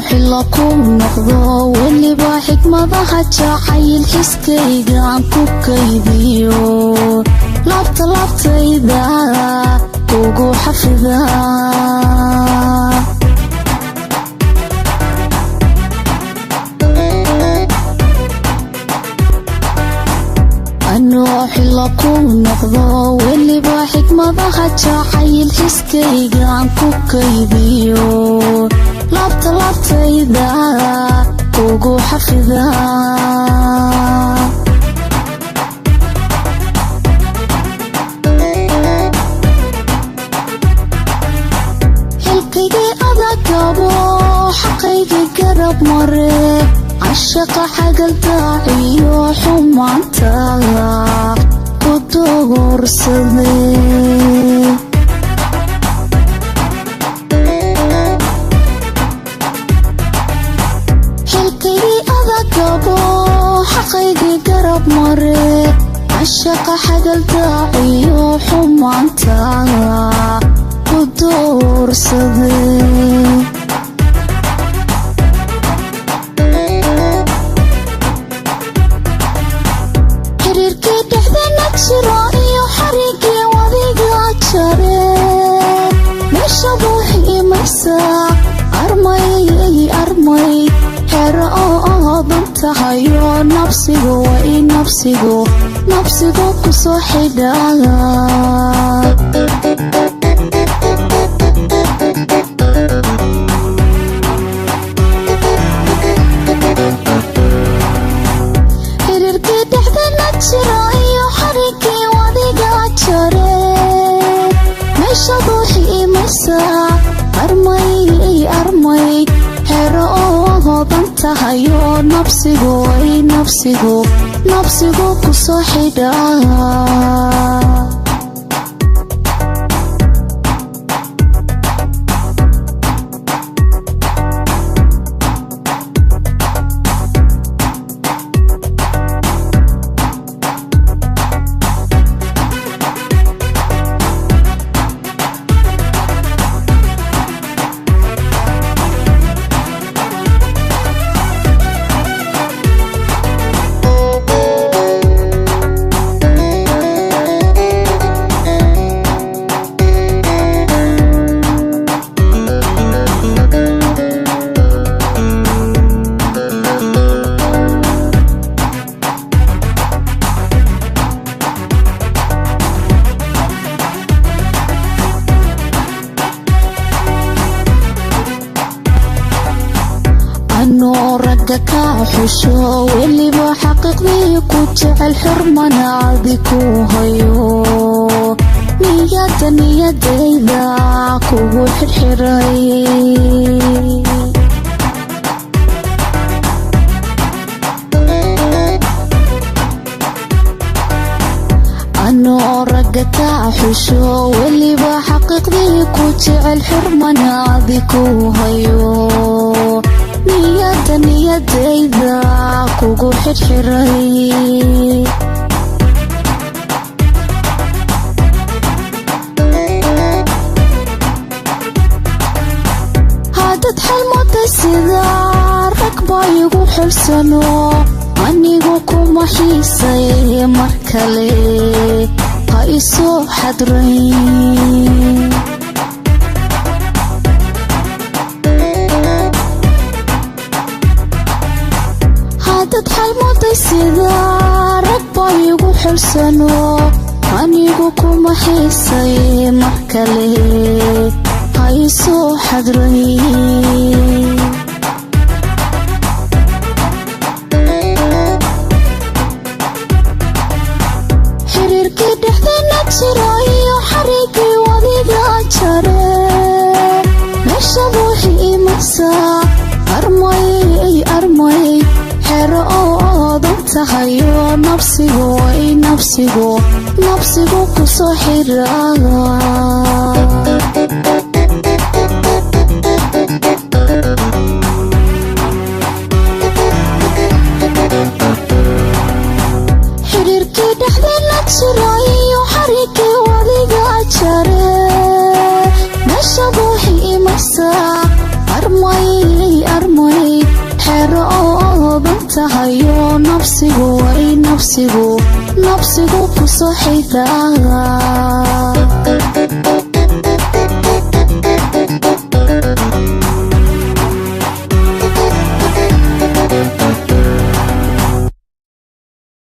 Xillo ku noqdo weliba xikmadaha jacayl xiskayga aan ku kaydiyo, laabta laabtayda kugu xafida. Anoo xillo ku noqdo weliba xikmadaha jacayl xiskayga aan ku kaydiyo, laabta laabtayda kugu xafida. Xilkaygii adagabo, xaqaygii garab mare, cashaqa xagaldaaciyo xumaanta ku doorsaday. Xilkaygii adagabo, xaqaygii garab mare, cashaqa xagaldaaciyo xumaanta ku doorsaday. Xiriirkii dhexdeena jiro iyo xarigii wadiga jare, meesha buuxi imaysaa armay armay xero oo oodan tahayo, nabsigu way nabsigu nabsigu ku soo xidhaa. Xiriirkii dhexdeena jiro iyo xarigii wadiga jare, meesha buuxi imaysaa armay armay xero oo hoodan tahayo, nabsigu way nabsigu nabsigu ku soo xidhaa. Anoo ragga ka xusho weliba xaqiiqdii ku jecel, xurmana adi ku hayo, niyada niyadayda kugu xirxiray. Anoo ragga ka xusho weliba xaqiiqdii ku jecel, xurmana adi ku hayo, niyada niyadayda kugu xirxiray. Hadad xalmoday sidaa rag baa igu xulsano, anigu kuma xiisay, mar kale ha isoo xadrayn. Hadad xalmoday sidaa rag baa igu xulsano, anigu kuma xiisay, mar kale ha isoo xadrayn. Xiriirkii dhexdeena jiro iyo xarigii wadiga jare, meesha buuxi imaysaa armay armay xero oo oodan tahayo, nabsigu way nabsigu nabsigu ku soo xiraa. Xiriirkii dhexdeena jiro iyo xarigii wadiga jare, meesha buuxi imaysaa armay. Xabsigu ku soo xigaa.